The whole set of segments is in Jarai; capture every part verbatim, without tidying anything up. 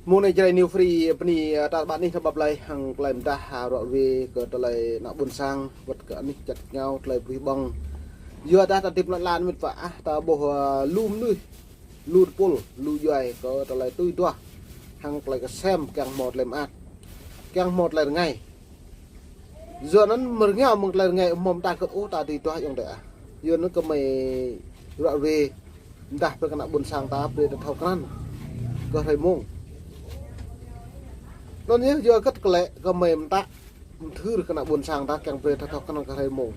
Mơ̆ng anai Jrai New Free bơni, ah, ta ƀă anih ta ƀă plơi hăng tơlơi mơdah, ah, ră ruai kơ tơlơi ană ƀôn sang, wơ̆t kơ anih čăt rơngiao tơlơi ƀuh ƀơ̆ng. Yua dah ta hơdip lŏn lan mĭt wa ah, ta ƀuh, ah, lu mơnuih, lu tơpul, lu djuai kơ tơlơi tui duah hăng tơlơi kơsem kiăng hmâo tơlơi mơak, kiăng hmâo tơlơi rơngai. Yua anŭn mơ̆ng rơngiao mơ̆ng tơlơi rơngai hmâo mơta kơ ôh ta tui duah ayŏng adơi ah. Yua anŭn kơmơi ră ruai mơdah brơi kơ ană ƀôn sang ta brơi ta thâo krăn kơ hrơi mông. Anŭn yơh yua hơget kơ lĕ kơmơi mơta mơthưr kơ ană ƀôn sang ta kiăng brơi ta thâo krăn kơ hrơi mông.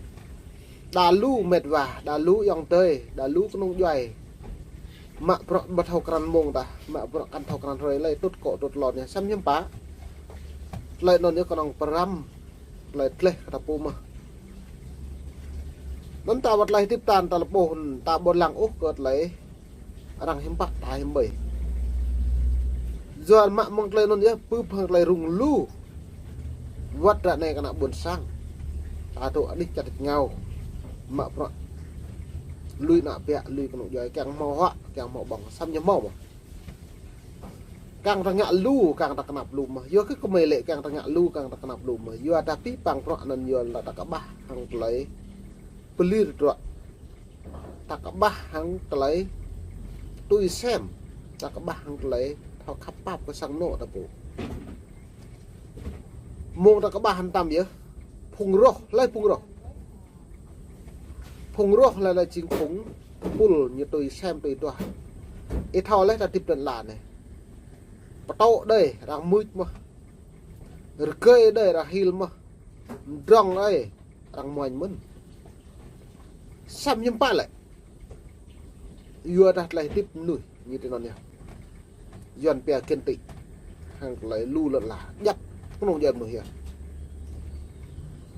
Đa lu met wa, đa lu ayŏng adơi, đa lu kơnung djuai. Mă bruă ƀu thâo krăn mông ta, mă bruă kăn thâo krăn hrơi lĕ tŭt kŏ tŭt lŏn yơh, samơ̆ hiư̆m pă. Tơlơi anŭn yơh kơnơ̆ng pơrăm tơlơi tleh kơ ta pô mơ̆n. Anŭn ta wơ̆t tơlơi hơdip ta, ta lơpô, ta ƀu lăng ôh kơ tơlơi arăng hiư̆m pă ta hiư̆m ƀơi. Yua mă mơ̆ng tơlơi anŭn yơh, bưp hăng tơlơi rŭng lu. Wơ̆t ră anai kơ ană ƀôn sang ta dŏ anih čăt rơngiao. Mă bruă lui ană ƀiă, lui kơnung djuai, kiăng hmâo huă, kiăng hmâo ƀơ̆ng, samơ̆ ñu hmâo mơ̆n. Kiăng ta ngă lu, kiăng ta kơnăp lu mơ̆n. Yua kơ kơmơi lĕ kiăng ta ngă lu, kiăng ta kơnăp lu mơ̆n. Yua dah abih bang bruă anŭn yua lĕ ta kơƀah hăng tơlơi pơlir tơdruă. Ta kơƀah hăng tơlơi tui sem. Ta kơƀah hăng tơlơi thâo khăp pap kơ sang anŏ ta pô. Mơ̆ng ta kơƀah hăng tăm yơh. Phung rŏh, hlơi phung rŏh. Phung rŏh lĕ lĕ jing phung tơpul ñu tui sem tui duah. Ih thâo lĕ ta hơdip lŏn lan anai. Pơtô đơi arăng mưč mơ̆n. Rơgơi đơi arăng hil mơ̆n. Mdrŏng đơi arăng muañ mơ̆n. Samơ̆ hiư̆m pă lĕ. Yua dah tơlơi hơdip mơnuih ñu tui anŭn yơh. Yuan pia ghen tị. Hăng tơlơi lu lŏn lan. Djăp kơnung djuai mơnuih yơh.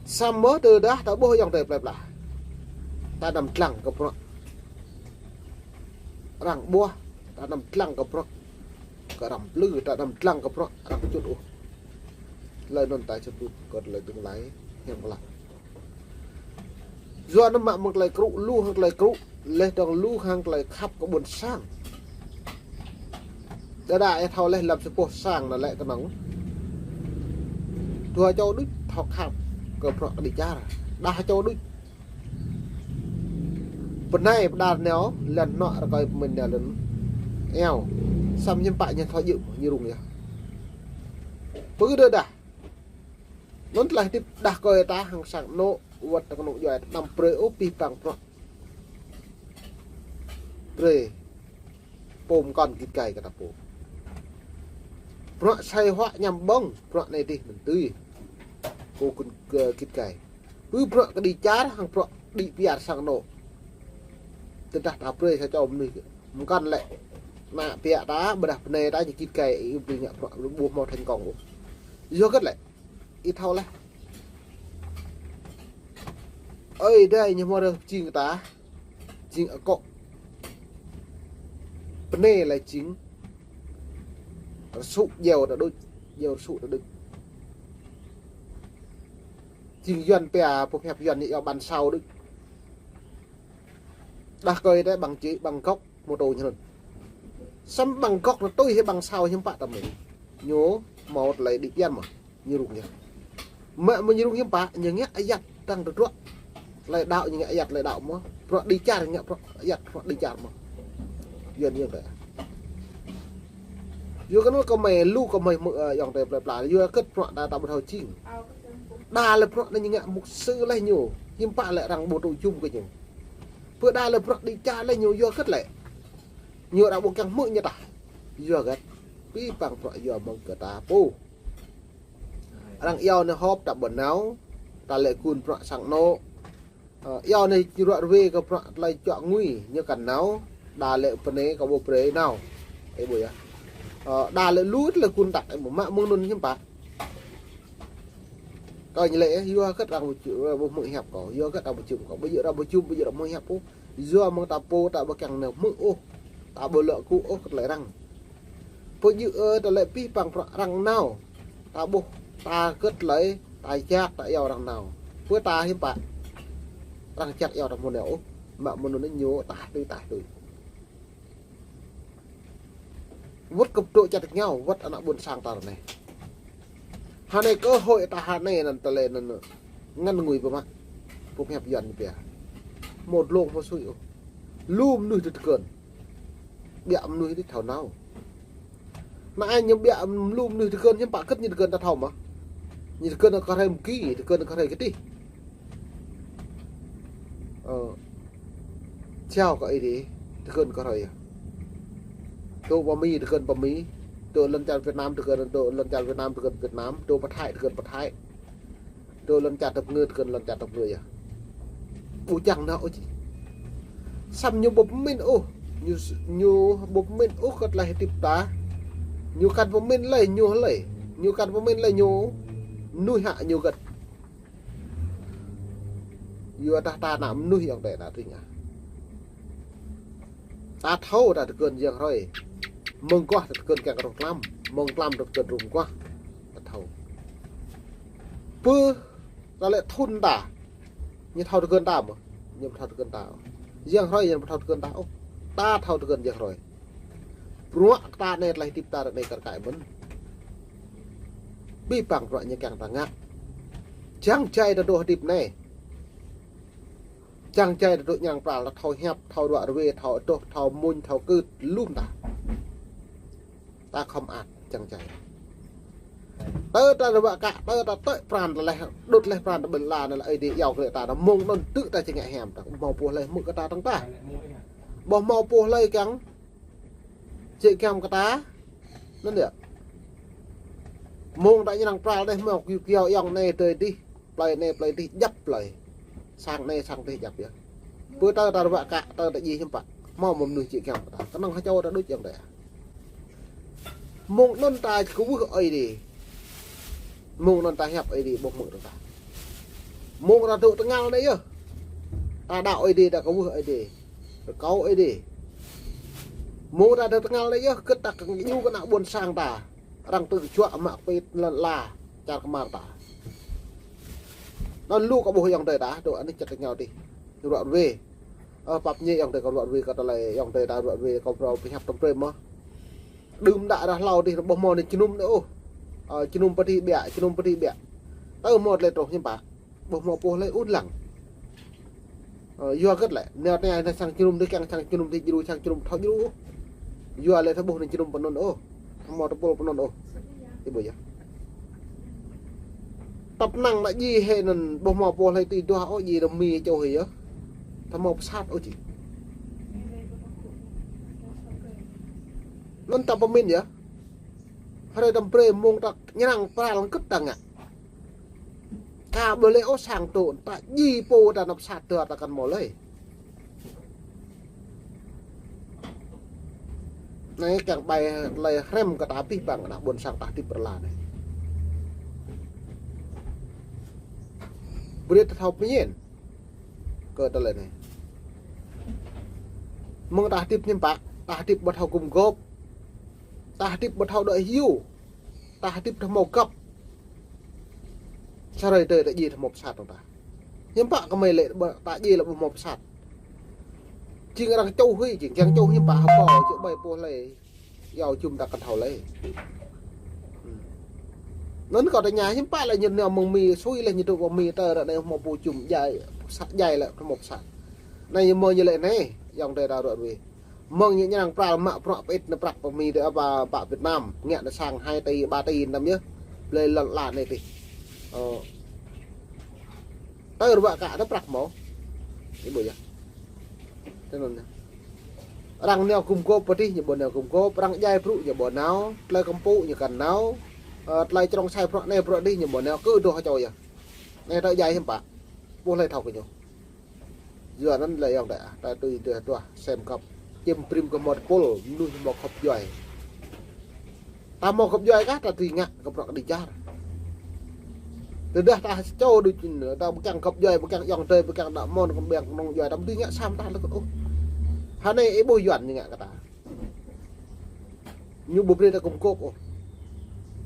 Samơ̆ tơdah ta ƀuh ayŏng adơi plơi pla. Ta anăm dlăng kơ bruă arăng ƀuh, ta anăm dlăng kơ bruă kơ arăng plư, ta anăm dlăng kơ bruă arăng čut ôh. Tơlơi anŭn ta čơput kơ tơlơi tương lai hiam klă. Yua anŭn mă mơ̆ng tơlơi krŭ lu hăng tơlơi krŭ, laih dơ̆ng lu hăng tơlơi khăp kơ ƀôn sang. Đơđa ih thâo laih lăm sa boh sang anŭn lĕ kơnơ̆ng dua čô đôč thâo khăp kơ bruă kơđi čar. Đa čô đôč. Bơnai pơđar nao, lŏn anŏ rơkơi pơmĭn nao lŏn eo. Samơ̆ hiư̆m pă ñu thâo djơ̆ ñu rŭng yơh. Pơ đơđa. Anŭn tơlơi hơdip đah kơi ta hăng sang anŏ wơ̆t kơnung djuai ta anăm brơi ôh abih bang bruă. Brơi pô mơkŏn git gai kơ ta pô. Bruă sai huă añăm ƀơ̆ng, bruă anai dih mơ̆n tui. Pô kŭn kơ git gai. Pơ bruă kơđi čar hăng bruă đĭ piar sang anŏ. Tơdah ta brơi sa čô mơnuih mơkŏn lĕ ană ƀiă ta, ƀôdah bơnai ta ñu git gai, ih ƀu ngă bruă ƀu hmâo thành công ôh. Yua hơget lĕ. Ih thâo laih. Ơi adai ñu hmâo rơh pơjing kơ ta. Jing akŏ. Bơnai lĕ jing rơsŭ djeo ta đôč, djeo rơsŭ ta đôč. Jing Yuan pia, pơhiăp Yuan ñu iâu bản sao đôč. Đah kơi ta bằng chỉ, bằng gốc mô tô ñu anŭn. Samơ̆ bằng gốc anŭn tui hĭ bằng sao hiư̆m pă ta mĭn. Ñu hmâo tơlơi đĭ pian mơ̆n. Ñu rŭng yơh. Mă mơ̆n ñu rŭng hiư̆m pă, ñu ngă ayăt tăng tơdruă. Tơlơi đaŏ ñu ngă ayăt tơlơi đaŏ mơ̆n. Bruă đĭ čar ngă bruă ayăt bruă đĭ čar mơ̆n. Yuan yơh kơ. Yua kơ anŭn kơmơi lu kơmơi mơ̆, ơ, ayŏng adơi plơi pla. Yua kơ bruă ta ta ƀu thâo jing. Đa lĕ bruă anai ñu ngă mục sư laih ñu. Hiư̆m pă lĕ arăng ƀu tŭ jum kơ ñu. Pơ đa lĕ bruă đĭ čar laih ñu yua hơget lĕ. Ñu arăng ƀu kiăng hmư̆ ñu tah. Yua hơget. Abih bang bruă yua mơ̆ng kơ ta pô. Arăng iâu anai họp ta ƀu nao, ta lĕ kŭn bruă sang anŏ. Ơ, iâu anai ră ruai kơ bruă tơlơi čuă ngui, ñu kăn nao, đa lĕ bơnai kơ ƀu brơi nao. Ih ƀuh yơh. Ơ, đa lĕ lu tơlơi kŭn tăk, ih ƀuh mă mơ̆ng anŭn hiư̆m pă. Kơ ñu lĕ, yua hơget arăng ƀu čum, ƀu hmư̆ hiăp kâo, yua hơget arăng ƀu čum kâo, ƀu djơ̆ arăng ƀu čum, ƀu djơ̆ arăng hmư̆ hiăp ôh. Yua mơ̆ng ta pô ta ƀu kiăng nao hmư̆ ôh. Ta ƀu lŏ kŭ ôh kơ tơlơi arăng. Pơjơ̆ ơ tơlơi abih bang bruă arăng nao. Ta ƀuh, ta kơ tơlơi, ta jak, ta iâu arăng nao. Pơ ta hiư̆m pă. Arăng jak iâu ta hmâo nao ôh. Mă mơ̆ng anŭn ñu tah tui, tah tui. Wơ̆t kơ pơtô čăt rơngiao, wơ̆t ană ƀôn sang ta ră anai. Hơnai kơ hơi ta hơnai anŭn tơlơi anŭn ngăn ngui pơmă. Pơhiăp Yuan ñu pia. Hmâo dlông hmâo sui ôh. Lu mơnuih tơgơ̆n. Biă mơnuih tih thâo nao. Anai ñu biă lu mơnuih tơgơ̆n, hiư̆m pă kơ ñu tơgơ̆n ta thâo mơ̆. Ñu tơgơ̆n kơ hrơi mơgi, tơgơ̆n kơ hrơi kơtih. Ơ. Chào kơ Ơi Adai, tơgơ̆n kơ hrơi yơh. Tơ pơ Mi, tơgơ̆n pơ Mi. Tơ lŏn čar Việt Nam, tơgơ̆n, tơ lŏn čar Việt Nam, tơgơ̆n Việt Nam. Tơ pơ Thái, tơgơ̆n pơ Thái. Tơ lŏn čar tơpơngư, tơgơ̆n lŏn čar tơpơngư yơh. Ƀu čang nao ôh či. Samơ̆ ñu ƀu pơmĭn ôh. Ñu s-, ñu ƀu pơmĭn ôh kơ tơlơi hơdip ta. Ñu kăn pơmĭn lơi, ñu lơi. Ñu kăn pơmĭn lơi, ñu. Mơnuih hă ñu gơ̆t. Yua dah ta ană mơnuih ayŏng adơi ta tring ah. Ta thâo ta tơgơ̆n yang hrơi. Mơ̆ng guah ta tơgơ̆n kiăng rŏh tlam. Mơ̆ng tlam ta tơgơ̆n rŏh guah. Ta thâo. Pơ ta lĕ thun ta. Ñu thâo tơgơ̆n ta mơ̆. Ñu thâo tơgơ̆n ta. Yang hrơi ñu thâo tơgơ̆n ta. Ôh. Ta thâo tơgơ̆n yang hrơi. Bruă ta anai tơlơi hơdip ta ră anai kar kaĭ mơ̆n. Abih bang bruă ñu kiăng ta ngă. Čang jai ta dŏ hơdip anai. Čang jai ta dŏ ñang pral, ta thâo hiăp, thâo ruă ruê, thâo adoh, thâo mŭn, thâo kưt, lŏm ta. Ta khŏm ăt, čang jai. Tơ ta ruă kă, tơ ta tơ̆ pran ta leh, đŭt leh pran ta ƀơi lŏn anai lĕ Ơi Adai iâu kơ ta, ta mơ̆ng anŭn tŭ ta či ngă hiam ta, ƀu hmâo pô hlơi hmư̆ kơ ta tơ̆ng tah. Ƀu hmâo pô hlơi kiăng Či kiăng kơ ta. Anŭn yơh. Mơ̆ng ta ñang pral dêh mơ̆ kiu kiao ayŏng anai tơi dih. Plơi anai plơi dih djăp plơi. Sang anai sang dih djăp yơh. Pơ tơ ta ruă kă tơ ta djai hiư̆m pă. Hmâo mơnuih či kiăng kơ ta. Kơnơ̆ng hơčâo ta đôč ayŏng adơi. Mơ̆ng anŭn ta kwưh Ơi Adai. Mơ̆ng anŭn ta hiăp Ơi Adai ƀu hmư̆ ta. Mơ̆ng ta dŏ tơngal anai yơh. Ta đaŏ Ơi Adai ta kwưh Ơi Adai. Rơkâo Ơi Adai. Mơ̆ng ta dŏ tơngal anai yơh, kơ ta kơ ñu kơ ană ƀôn sang ta. Arăng tŭ juă mă pit lŏn ala čar kơmar ta. Anŭn lu kơ ƀuh ayŏng adơi ta, dŏ anih čăt tơngal dih. Ruă ruê. Ơ, pap ñe ayŏng adơi kâo ruă ruê kơ tơlơi ayŏng adơi ta ruă ruê kâo phrâo pơhiăp tơm brơi mơ̆. Đưm đă ră hlâo dih ƀu hmâo anai jơnum anai ôh. Ơ, jơnum pơdih ƀiă, jơnum pơdih ƀiă. Tơ hmâo tơlơi truh hiư̆m pă. Ƀu hmâo pô hlơi ŭn lăng. Ơ, yua hơget lĕ, nao tơña anai sang jơnum dih kiăng sang jơnum dih djru, sang jơnum thâo djru. Yua lĕ ta ƀuh anai jơnum pơ anŭn ôh. Ta hmâo tơpul pơ anŭn ôh. Ih ƀuh yơh. Tăp năng ană djai hĭ anŭn ƀu hmâo pô hlơi tui duah ôh djai rơmi čô hĭ yơh. Ta hmâo pơsat ôh či. Anŭn ta pơmĭn yơh. Hrơi tơm brơi mơ̆ng ta ñang pral kơ ta ngă. Ka ƀu lĕ ôh sang tŭ, ta djai pô ta nao pơsat dơr ta kăn hmâo lơi. Anai kiăng ƀai tơlơi hrăm kơ ta abih bang ană ƀôn sang ta hơdip rơla anai. Brơi ta thâo pơñen kơ tơlơi anai. Mơ̆ng ta hơdip hiư̆m pă, ta hơdip ƀu thâo gum gôp. Ta hơdip ƀu thâo đuaĭ hyu. Ta hơdip ta hmâo găp. Sa hrơi tơi ta djai ta hmâo pơsat ta. Hiư̆m pă kơmơi lĕ ƀu ta djai lĕ ƀu hmâo pơsat. Jing arăng čuh hĭ, jing kiăng čuh hiư̆m pă hơpâo, či ƀai pô hlơi. Iâu jum ta kăn thâo lơi. Anŭn kâo tơña hiư̆m pă lĕ ñu nao mơ̆ng Mi, sui lĕ ñu dŏ pơ Mi tơ ră anai hmâo pô jum djai, pơsat djai lĕ hmâo pơsat. Anai ñu mơ̆ ñu lĕ anai, ayŏng adơi ta ruă ruê. Mơ̆ng ñu ñang pral mă bruă pit anai prăk pơ Mi dih apa pă Việt Nam. Ngă anai sang hai tỉ, ba tỉ năm yơh. Blơi lŏn ala anai dih. Ơ. Tơ ruă kă anai prăk hmâo. Ih ƀuh yơh. Tơ anŭn yơh. Arăng nao gum gôp pơ dih ñu ƀu nao gum gôp. Arăng djai brŭ ñu ƀu nao. Tơlơi kơmpŭ ñu kăn nao. Ơ, tơlơi črông sai bruă anai bruă dih ñu ƀu nao. Kơ dŏ hơčâo yơh. Anai tơ djai hiư̆m pă. Ƀu hlơi thâo kơ ñu. Yua anŭn lĕ ayŏng adơi ah, ta tui tui tuah sem găp. Čim prim kơ hmâo tơpul, mơnuih hmâo găp djuai. Ta hmâo găp djuai kah, ta tui ngă kơ bruă kơđi čar. Tơdah ta čô đôč, ta ƀu kiăng găp djuai, ƀu kiăng ayŏng adơi, ƀu kiăng đa mơ̆n kơ ƀing kơnung djuai, ta ƀu tui ngă sa mơta lơkơt ôh. Hơnai ih ƀuh Yuan ñu ngă kơ ta. Ñu ƀu brơi ta gum gôp ôh.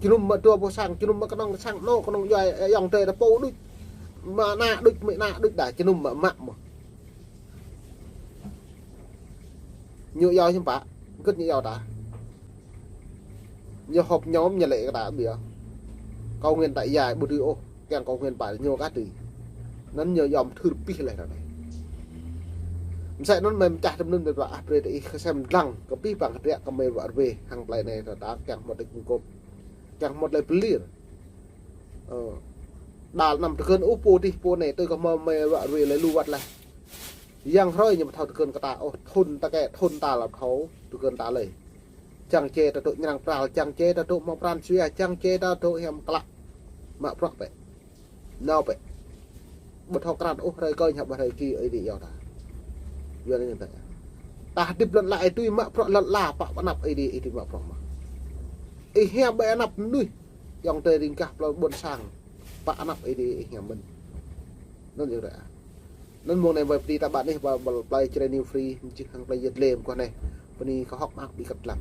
Jơnum mă dua boh sang, jơnum mă kơnơ̆ng sang, anŏ kơnung djuai, ayŏng adơi ta pô đôč. Mă ană đôč, mă ană đôč đa, jơnum mă mă mơ̆. Ñu iâu hiư̆m pă, hơget ñu iâu ta. Ñu họp nhóm ñu lĕ kơ ta ƀiă. Cầu nguyện tại gia ƀu dưi ôh, kiăng cầu nguyện pă ñu kah dưi. Anŭn ñu yom thưr pih leh anai. Msĕ anŭn mơi mčah tơm anŭn mơi pă ah brơi tơ ih kơsem dlăng kơ pih păng hơdră kơ mơi wă rơwe hăng tơlơi anai ta kiăng hmâo tơlơi kơkuh gôp. Kiăng hmâo tơlơi pơlir. Ơ. Đal anăm tơkơn ôh pô dih pô anai tui kơ hmâo mơi wă rơwe lĕ lu wăt leh. Yang hrơi ñu ƀu thâo tơkơn kơ ta ôh, thun ta kĕ, thun ta lăm thâo tơkơn ta lơi. Čang čê ta dŏ ñrang pral, čang čê ta dŏ mơ̆ng pran jua, čang čê ta dŏ hiam klă. Mă bruă pĕ. Nao pĕ. Ƀu thâo krăn ôh hrơi kơ ñu ƀu hrơi ki ơi đi yua ta. Yua anŭn ta. Ta hơdip lŏn ala ih tui mă bruă lŏn ala pă anăp ơi đi ih tui mă bruă mă. Ih hiam ƀơi anăp mơnuih. Yŏng tơi ring kah plơi ƀôn sang. Pă anăp ơi đi ih hiam mơ̆n. Anŭn yua ta. Anŭn mơ̆ng anai ƀơi pơdi ta ƀă anai ƀă ƀă plơi Jrai New Free, mjih hăng plơi Yet Lem kơ anai. Bơni kơ hŏk mơak ƀing kăt lăm.